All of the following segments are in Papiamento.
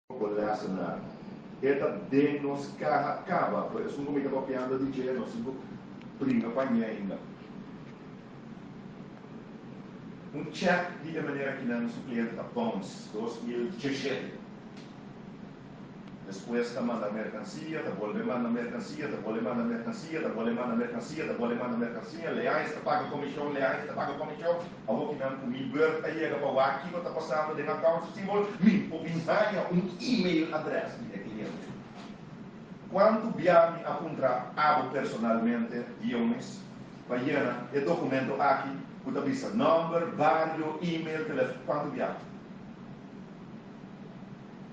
Bo lessenaar. E ta den nos caha caba, pero esun cu mi ta papiando di dje no sin cu bringa pa ñe ainda. Un check di e manera kinan su cliente ta bounce 2017. Despues ta manda mercancia, ta bolbe manda mercancia, ta bolbe manda mercancia, ta bolbe manda mercancia, ta bolbe manda mercancia, Leais ta paga comision, Leais ta paga comision. Awor ki nan ku mi beurt a yega pa wak kiko ta pasando den accounts receivable, mi por bin haña un email adres di e cliente. Cuantu bia mi a puntra abo personalmente, Dionis, pa yena e documento aki cu ta bisa nomber, bario, email, telefon, cuantu bia?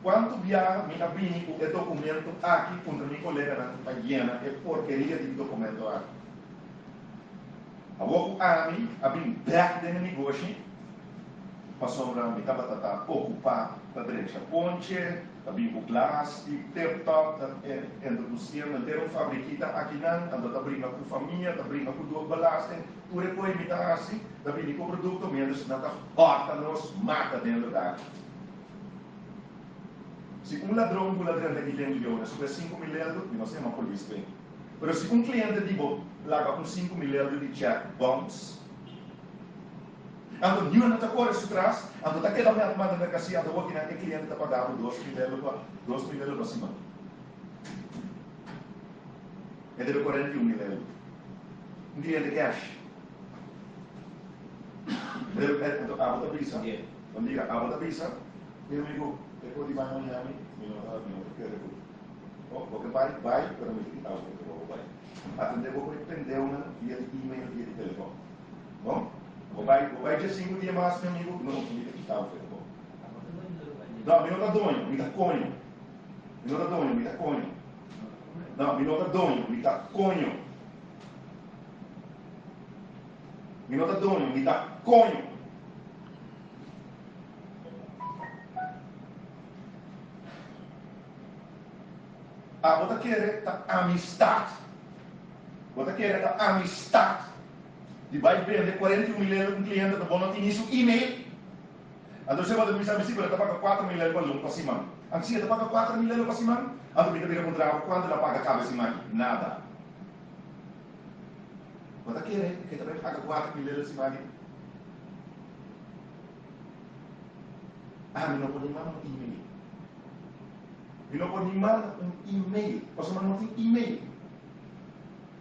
Cuantu bia mi a bini cu e documento aki puntra mi coleganan pa yena e porkeria di documento aki? Awor ku ami a bin bèk den e negoshi, pasobra mi tabata ta okupá ta drecha ponche, ta bin ku glas di tip top, ta introdusiendo henter un fabrikita akinan, anto ta bringa ku famia, ta bringa ku dor belasting, tur e koi mi ta hasi, ta bini ku produkto, miéntras nan ta hòrta nos mata den lugá. Si un ladron bula drenta aki den Leones ku e 5000 euro, mi no sa yama polis p'e. Pero si un cliente di bo laga un 5000 euro di check bounce, anto niun no ta core su tras, anto ta keda manda manda mercancia, anto bo kinan e cliente ta paga bo 2000 euro pa 2000 euro pa siman. E debe 41000 euro. Un cliente cash. Anto abo ta bisa, bon dia, abo ta bisa, mi amigo, e por di bai Miami, mi no ta, mi no ta kere ku. Oh, bo ke bai, bai, pero mi ta kita bo ke bo bai. Atende bo ku e pendeunan via di email, via di telefon. Bon? Bo bai, bo bai dje sinku dia mas, mi amigu, no, mi ta kita bo ke bo. No, mi no ta doño, mi ta koño. Mi no ta doño, mi ta koño. No, mi no ta doño, mi ta koño. Mi no ta doño, mi ta koño. Ah, bo ta kere ta amistad. Bo ta kere ta amistad di bai bende 41 mil euro ku un cliente ta bo no tin ni su email. Anto se bo ta bisa mi si, pero e ta paga 4 mil euro pa lun pa siman. Anto si e ta paga 4 mil euro pa siman, anto mi ta bira puntra bo kuantu el a paga kaba e siman aki? Nada. Bo ta kere ku e ta bai paga 4 mil euro e siman aki? Ah, mi no por ni manda un email. Mi no por ni manda un email, pasobra no tin email.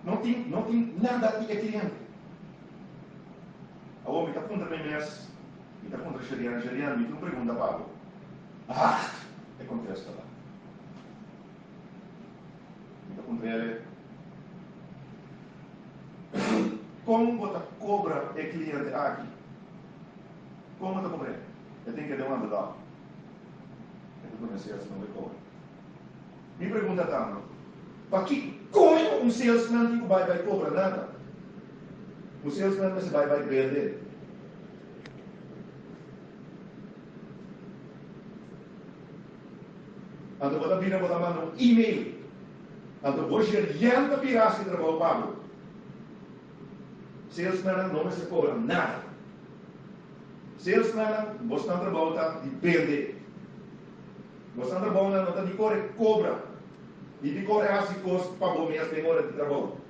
No tin, no tin nada di e cliente. Awor mi ta puntra mi mes, mi ta puntra Sherian, Sherian, mi tin un pregunta pa bo. Acht! E contesta ta. Mi ta puntra ele, Con bo ta cobra e cliente aki? Con bo ta cobr'e? E tin keda un underdog. E ta duna salesman bo e cobra. Mi pregunta ta, Pakiko coño un salesman tin cu bai bai cobra nada? Un salesman mester bai bai bende. Anto bo ta bira bo ta manda un email. Anto bo geriente ta bira haci trabou pa bo. Salesmannan no mester cobra nada. Salesmannan, bosnan trabou ta di bende. Bosnan trabounan no ta di core cobra, ni di core haci cos pa bo mes den ora di trabou.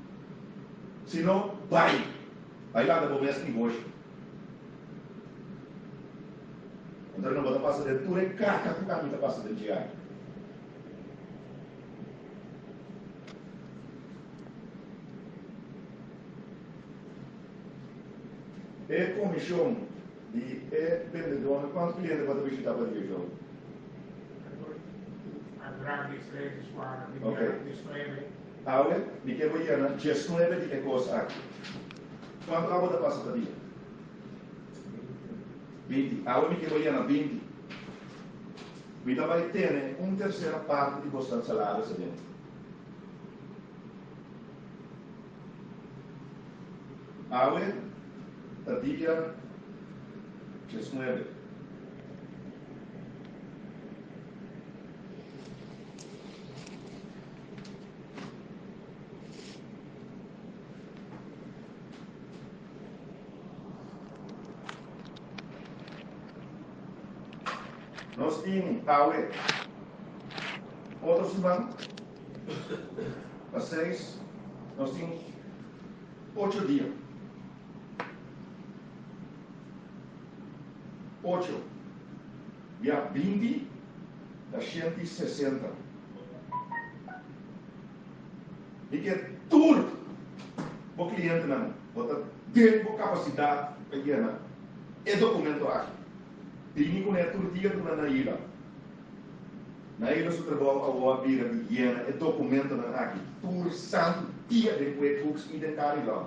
Sino bai, bai lanta bo mes negoshi. Anto no bo ta pasa den tur e caca cu ami ta pasa den dje aki. E comision di e bendedornan, cuanto cliente bo ta bishita pa dia Joe? Ok. Awe mi ke bo yena 19 di e cos aki. Cuanto abo ta pasa pa dia? 20. Awe mi ke bo yena 20. Mi ta bai tene un tercera parti di bosnan salaris aden. Awe ta dia 19. Nos tin awe. Otro siman ta seis, nos tin ocho dia. Ocho bia 20 ta 160. Mi ke tur bo klientenan bo ta den bo kapasidat pa yena e dokumento aki. Bini kuné tur dia ku nan Naila. Naila su trabou awor a bira di yena e dokumentonan aki tur santu dia den QuickBooks i den Carrylog.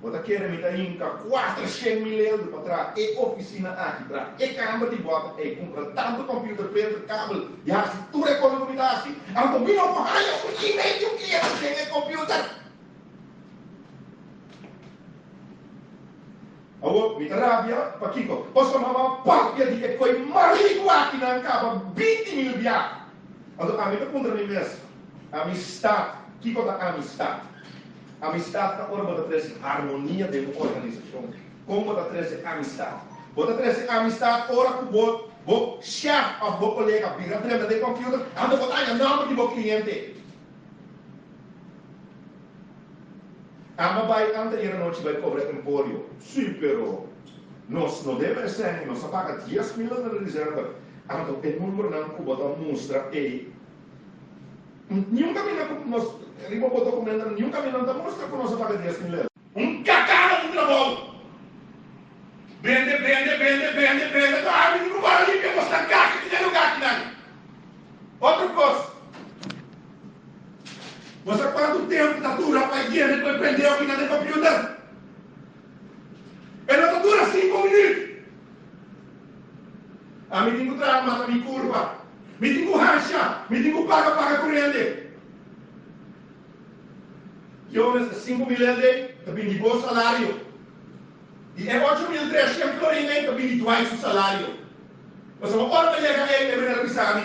Bo ta kere mi ta hinka 400.000 euro pa traha e ofisina aki, traha e kamber di bòter ei, kumpra tantu computer, printer, kabel i hasi tur e kosnan ku mi ta hasi? Anto mi no por haña un email di un kliente den e computer. Awor, mi ta rabia pakiko? Pasobra mi a papia di e koi mariku aki nan kaba 20.000 biaha. Anto ami ta puntra mi mes, Amistat, kiko ta amistat? Amistat ta ora bo ta trese harmonia den un organisashon. Kon bo ta trese amistat? Bo ta trese amistat ora ku bo bo shèf òf bo kolega bira drenta den kòmpiuter, anto bo ta haña nòmber di bo kliente. Ama bai anteayer anochi bai kobra Emporio. Sí, pero nos no debe esei, nos a paga 10.000 na reserva. Anto e numbernan ku bo ta mustra ei, niun kaminda ku nos riba bo dokumentonan, niun kaminda no ta mustra ku nos a paga 10.000 euro. Un kakada di trabou. Bende, bende, bende, bende, bende, ta ami di ku para limpia bosnan kaka ki den lugar kinan. Otro kos. Bo sa kuantu tempu ta dura pa yena ku e pendeo kinan den computer? E no ta dura sinku minüt. Ami tin ku traha mata mi kurpa. Mi tin ku hansha. Mi tin ku paga paga kurente. Jonas, e 5000 LD ta bin di bo salario. I e 8300 florin ei ta bin di Dwight su salario. Pasobra ora mi a yega ei, e meneer a bisa mi,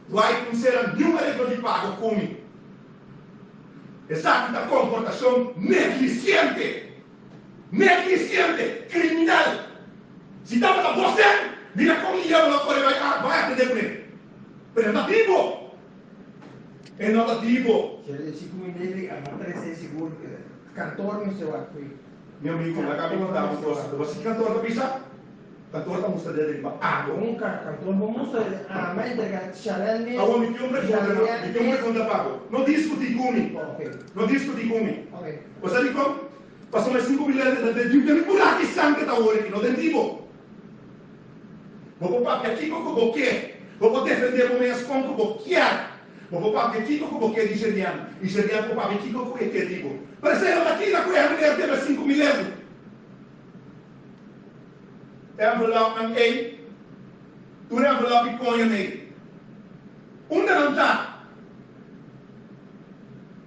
Dwight no sera niun areglo di pago ku mi. Esaki ta komportashon neglisiente! Neglisiente! Kriminal! Si tabata bo sen, mira kon lieu lo kore bai bai atendé kuné. Pero e no ta bibo! E no ta bibo! Si ku mi lei a no trese sigur kantor mester wak fui. Mi amigo, laga mi konta bo un kos. Bo si kantor ta bisa? Kantor ta mustra dede riba abo. Un kantor bo mustra dede ama entrega Chanel mes. Awor mi tin un pregunta, mi tin un pregunta pa bo. No diskuti ku mi. No diskuti ku mi. Bo sa dikon? Pasobra e 5000 lente ta den di mi buraki sanke ta wor aki, no den di bo. Bo por papia kiko ku bo ke. Bo por defende bo mes kon ku bo kier. Bo por papia kiko ku bo ke di Sherian, i Sherian por papia kiko ku e ke di bo. Pero esei no ta kita ku e meneer debe 5000 euro. Envelopnan ei, tur envelop i koñan ei, unda nan ta?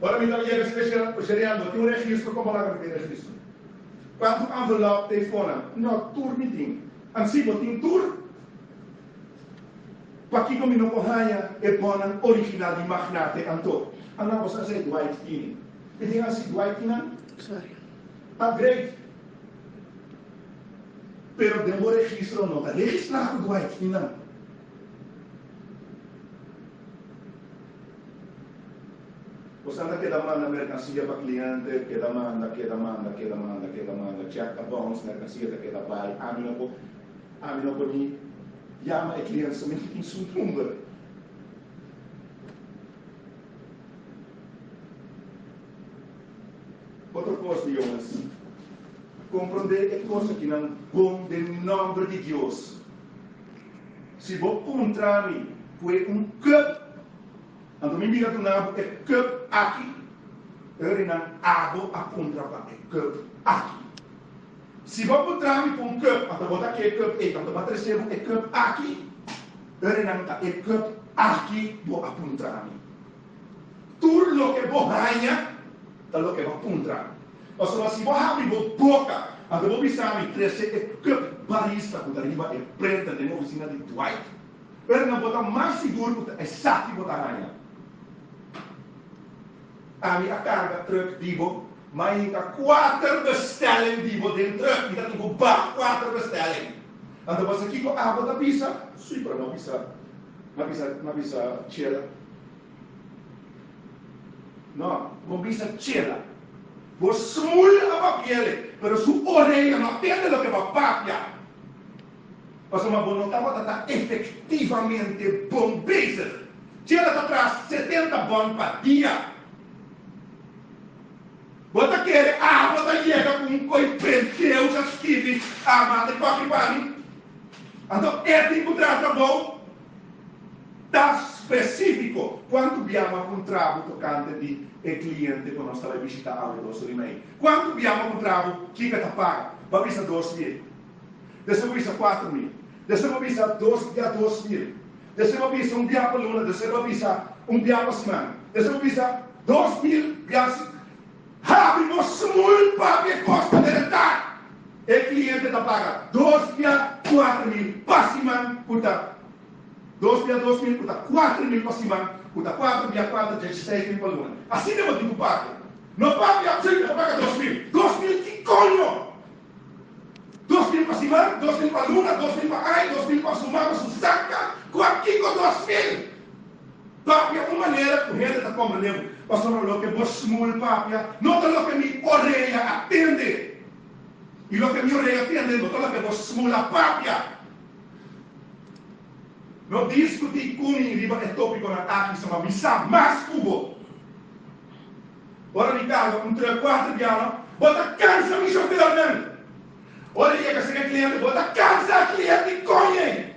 Ora mi ta yega special Sherian, bo tin un registro? Kon bo laga mi tin registro? Kuantu envelop ta ei fonan? No, tur mi tin. Ansi, bo tin tur? Pakiko mi no por haña e bonnan original di Magnate anto? Ana, bo sa esei Dwight tini. Mi tin hasi Dwight tin nan? Sorry. Ah, great. Pero den bo registro no ta registrá ku Dwight tin nan. Bo sa ta keda manda merkansia pa kliente, keda manda, keda manda, keda manda, keda manda, check ta bounce, merkansia ta keda bai, ami no por, ami no por ni yama e kliente, so mi no tin su number. Otro kos di yonges, komprondé e kos akinan bon den nòmber di Dios. Si bo puntra mi ku e un cup, anto mi bira duna bo e cup aki, Eurinan abo a puntra pa e cup aki. Si bo puntra mi pa un cup, anto bo ta ke e cup ei, anto bo a trese bo e cup aki, Eurinan ta e cup aki bo a puntra mi. Tur loke bo haña ta loke bo a puntra. Pasobra si bo habri bo boka, anto bo bisa mi trese e cup barista ku ta riba e printer den ofisina di Dwight, pero nan bo ta mas sigur ku ta esaki bo ta haña. Ami a karga truck di bo, ma hinka kuater bestelling di bo den truck. Mi ta tin ku baha kuater bestelling. Anto bo sa kiko abo ta bisa? Sí, pero no bisa. M'a bisa, m'a bisa Chela. No, bo bisa Chela. Bo smul a papiele, pero su orea no a tende loke bo a papia. Pasobra bo no tabata ta efectivamente bon bezig. Chela ta traha 70 bon pa dia. Bo ta kere abo ta yega ku un koi penteu ta skibi a manda e koki pa mi? Anto e tin ku traha trabou ta spesífiko. Kuantu bia bo a puntra bo tokante di e kliente ku nos ta bai bishita awe dos ori mei? Kuantu bia bo a puntra bo kiko e ta paga? Bo a bisa 2000. Despues bo a bisa 4000. Despues bo a bisa dos bia 2000. Despues bo a bisa un bia pa luna, despues bo a bisa un bia pa siman, despues bo a bisa 2000 bia si. Habri bo smul papia kos pa derentá. E kliente ta paga dos bia 4000 pa siman ku ta dos bia 2000 ku ta 4000 pa siman ku ta kuater bia kuater 16000 pa luna. Asina bo tin ku papia. No papia si ta paga 2000. 2000 ki koño? 2000 pa siman, 2000 pa luna, 2000 pa aña, 2000 pa su mama, su sanka, kua kiko 2000? Papia un manera ku hende ta komprendé bo, pasobra loke bo smul papia no ta loke mi orea a tende, i loke mi orea a tende no ta loke bo smul a papia. No diskutí ku mi riba e tópikonan aki, soma mi sa mas ku bo. Ora mi karga un trùk kuater bianan, bo ta kansa mi shofernan. Ora yega serka e kliente, bo ta kansa e kliente koño ei.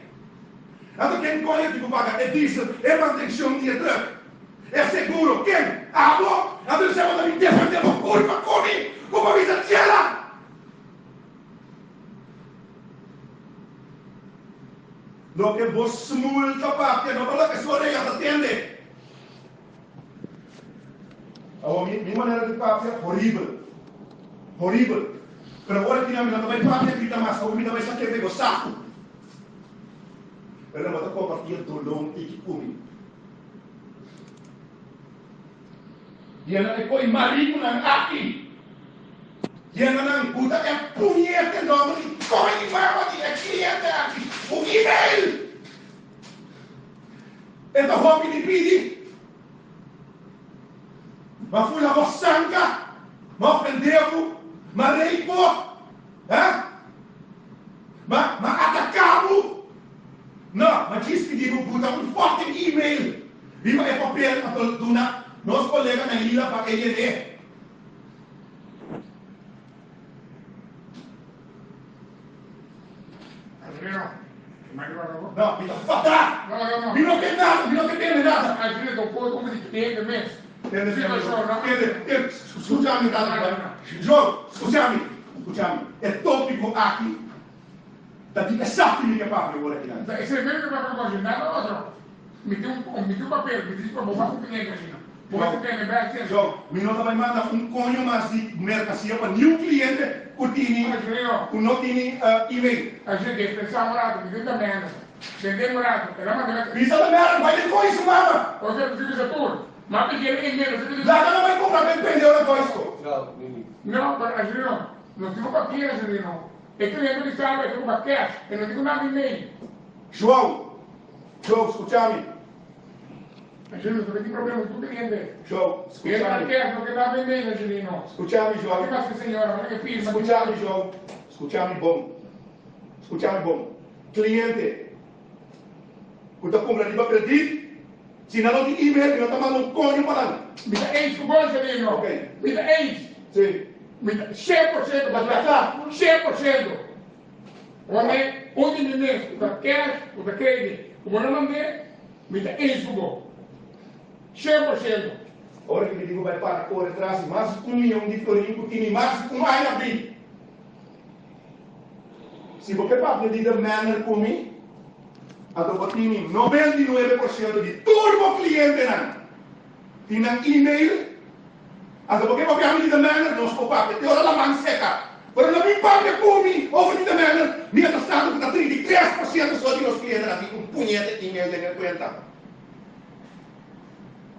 Anto ken koño tin ku paga e diesel, e mantenshon di e trùk, e seguro? Ken? Abo? Anto esei bo ta bin defendé bo kurpa ku mi ku bo bisa chela. Loke bo smul ta papia no ta loke su orea ta tende. Awor mi mi manera di papia horibel, horibel. Pero ora ki mi no ta bai papia grita mas, awor mi ta bai sak'é bego saku. Pero bo ta kompartí e doló tiki ku mi. Yena e koi marikunan aki. Yena nan ku ta e puñete nòmber di koi di mama di e kliente aki ku email. E ta hopi di pidi. Ma fula bo sanka, ma ofende bo, ma rei bo, eh? Ma, ma ataka bo. No, ma djis pidi bo buta un fucking email riba e papel anto duna nos kolega Naila pa e yen'é. No, mi ta fada. Mi no ke nada, mi no ke tende nada. Tende, tende, tende, skucha mi tata. Joe, skucha mi, skucha mi. E tópiko aki ta di esaki mi ke papia ora aki nan. Joe, mi no ta bai manda un koño mas di merkansia pa niun kliente ku tini ku no tini email. Bisa ta mera bai den koño su mama. Laga nan bai kumpra pa e pendeu na Goisco. João, Joe, skucha mi. Angelino, ta tin problema ku tur cliente. Joe, skucha mi. Ken no ke ta bende, Angelino. Skucha mi, Joe. Ke pasa señora, manda ke firma. Skucha mi, Joe. Skucha mi bon. Skucha mi bon. Cliente ku ta kumpra riba kredit, si nan no tin email, mi no ta manda un koño pa nan. Mi ta eens ku bo, Angelino. Ok. Mi ta eens. Si. Mi ta 100% Ta kla. 100%. Ome, un di mi mes ku ta cash, ku ta credit, ku bo no mand'é, mi ta eens ku bo. 100%. Ora ki mi di ku bai para kore tras di mas di un mion di florin ku tini mas di un aña bin. Si bo ke papia di de manner ku mi, anto bo tini 99% di tur bo klientenan tin nan email. Anto bo ke papia mi di de manner, nos por papia te ora laman seka. Pero no bin papia ku mi over di de manner, mi a ta sabi ku ta 33% so di nos klientenan tin un puñete email den e kuenta.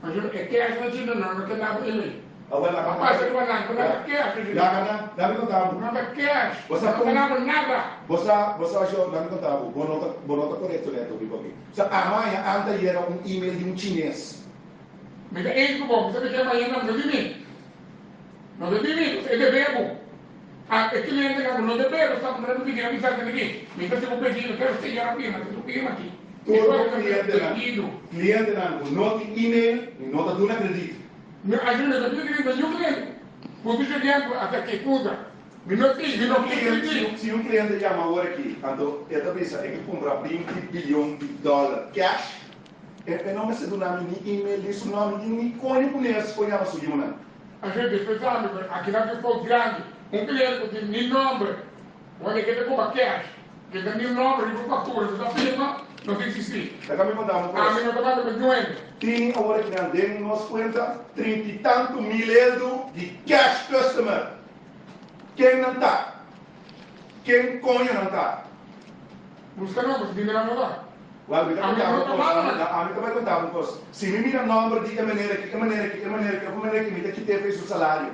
Pasobra e cash na chino nan no ke dabo email. Awel laga A pasa riba nan ku nan ta cash. Laga nan, laga mi konta bo. Nan ta cash. Bo sa Nan kon. ta nabo nada. Bo sa, bo sa sho, laga mi konta bo, bo no ta, bo no ta korekto neto riba mi. Sa amaña anta yera un email di un chines. Mi ta eens ku bo, mi sa bis'é mañana mi no di mi. No ta di mi, e debe bo. A e clientenan ku no debe bo sa ku mi ta pidi a bisa aki, mi ta hasi bo pedido, pero señora firma su firma aki. Tur bo clientenan, clientenan ku no tin email, mi no ta duna kredit. Mi a mi no ta pidi kredit na niun cliente. Punto Julian ku a sa ke kusa. Mi no tin, mi no tin kredit. Si un cliente yama awor aki, anto e ta bisa e ke kumpra 20 billion di dollar cash, e no mester duna mi ni email ni su nòmber ni ni koño ku nes por yama su yunan. Asina dispensá mi, pero akinan tin fout grandi. Un cliente ku tin mi nòmber, wende ke ta kumpra cash, ke ta mi nòmber riba faktura, mi ta firma, no ta eksistí. Laga mi konta un kos. Ami no ta manda pa ñuende. Tin awor akinan den nos kuenta trintitantu mil eldu di cash customer. Ken nan ta? Ken koño nan ta? Buska nòmber, si tin nan no ta. Wel, mi ta konta bo un kos. Ami ta bai konta bo un kos. Si mi mira nòmber di e manera aki, e manera aki, e manera aki, òf e manera aki, mi ta kit'é for su salario.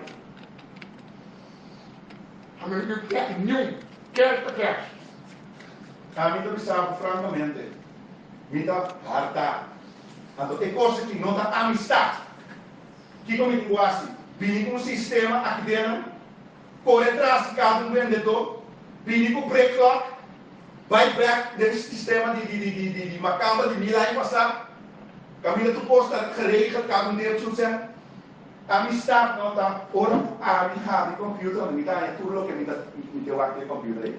Ami no tin kèsh, niun kèsh pa kèsh. Ami ta bisa bo frankamente, mi ta hartá. Anto e kos aki no ta amistat. Kiko mi tin ku hasi? Bini ku un sistema aki den, kore tras di kada un bendedó, bini ku break clock, Bai bek den sistema di di di di di makamba di mil aña pasá, kaminda tur kos ta geregeld, kada un derecho sèn. Amistad no ta ora ku ami habri computer mi ta haña tur loke mi ta mi ke wak den e computer ei.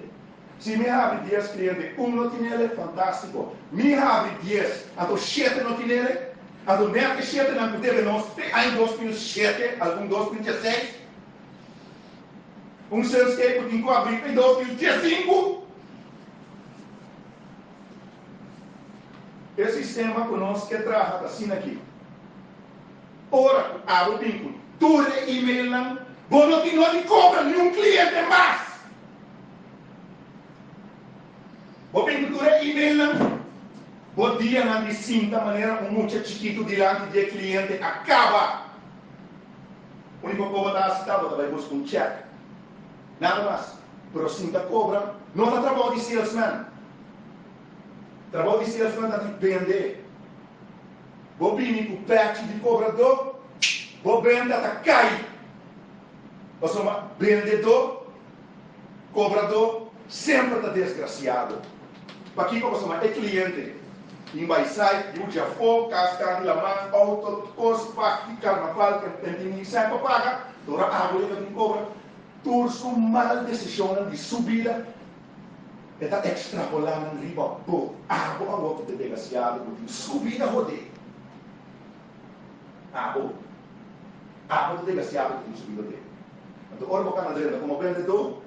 Si mi habri dies kliente un no tinele, fantástiko. Mi habri dies anto shete no tinele, anto nèt e shetenan ku debe nos te aña 2007, algun 2016. Un sensei ku tin ku abri pa e 2015. E sistema ku nos ke traha ta asina aki. Ora ku abo bin ku tur e emailnan, bo no tin no di kobra niun kliente mas. Bo bin ku tur e emailnan, bo dianan di sinta manera un mucha chikitu dilanti di e kliente a kaba. Úniko ku bo ta hasi ta bo ta bai buska un chèk. Nada mas. Pero sin ta kobra, no ta trabou di salesman. Trabou di salesman ta di bende. Bo bini ku pèchi di kobradó, bo benta ta kai. Pasobra bendedó, kobradó semper ta desgrasiado. Pakiko? Pasobra e kliente tin bai sai, yu djafó, kas kar di laman, outo, kos, pak di karnaval, en tin ni sèn pa paga, ora abo yega tin kobra. Tur su mal desishonnan di su bida e ta ekstrapolá nan riba bo. Abo awor ku ta desgrasiado ku tin su bida hodé. Abo. Abo ta desgrasiado ku tin su bida hodé. Anto ora bo kana drenta komo bendedó,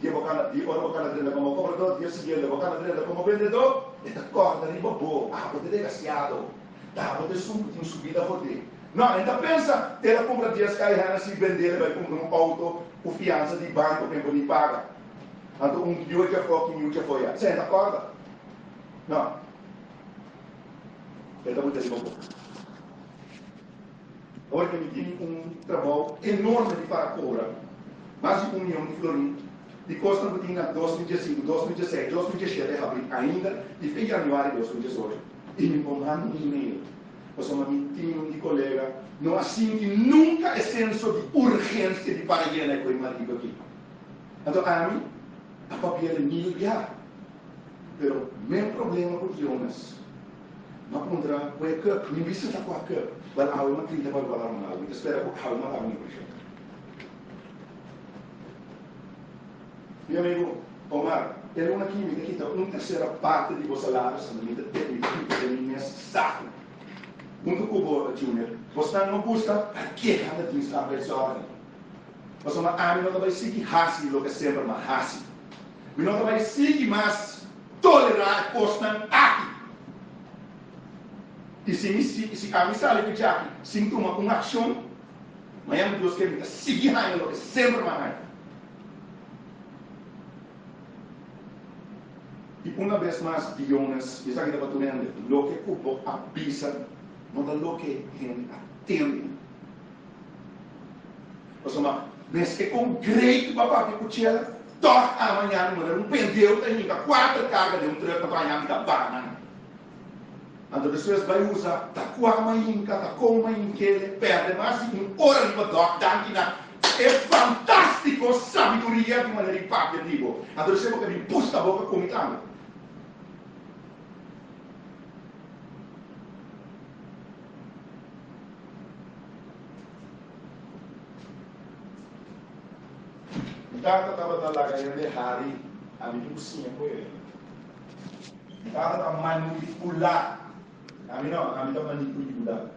dia bo kana, di ora bo kana drenta komo kobradó, dia siguiente bo kana drenta komo bendedó, e ta kòrda riba bo. Abo ta desgrasiado. Ta abo ta esun ku tin su bida hodé. No, e ta pensa, el a kumpra dies kai Hennessy, bendel e bai kumpra un outo ku fiansa di banko ken por ni paga. Anto un yu djafó kin yu djafó ya. Esei e ta kòrda. No. E ta buta riba bo. Awor ke mi tin un trabou enorme di para kobra, mas di un mion di florin, di kosnan ku tin na 2015, 2016, 2017 habri ainda i fin januari 2018. I mi por manda un email. Pasobra mi tin un di kolega no a sinti nunka e senso di urgensia di para yena e koi marido aki. Anto ami a papia de mil bia. Pero men problema ku Jonas. M'a puntra ku e cup, mi bisa ta kua cup. Wel awe m'a grita pa igual Ronaldo. Mi ta spera ku awe m'a daba un impreshon. Mi amigo Omar, e luna aki mi ta kita un tersera parti di bo salario si mi ta te mi ta kita den mi mes saku. Huntu ku bo, Junior. Bosnan no gusta parke handa dienst arbeidszorg. Pasobra ami no ta bai sigui hasi loke semper m'a hasi. Mi no ta bai sigui mas tolerá e kosnan aki. I si mi si ami sali ku djaki sin tuma un akshon, mañana Dios ke mi ta sigui haña loke semper m'a haña. I una bes mas, Dionis, i esaki ta pa tur hende, loke ku bo a bisa no ta loke hende a tende. Pasobra meske kon great bo a papia ku Chela, tòg amaña mi manera un pendeu ta hinka kuater karga den un trùk pa baña mi ta banan. Anto despues bai usa ta kua m'a hinka, ta kon m'a hink'e, pèrdè mas di un ora riba dòk danki na e fantástiko sabiduria di manera di papia di bo. Anto despues bo ka bin pusta boka ku mi tambe. Mi tata tabata laga hende hari, ami tin ku siña ku e. Mi tata ta manipulá, ami no, ami ta manipulá.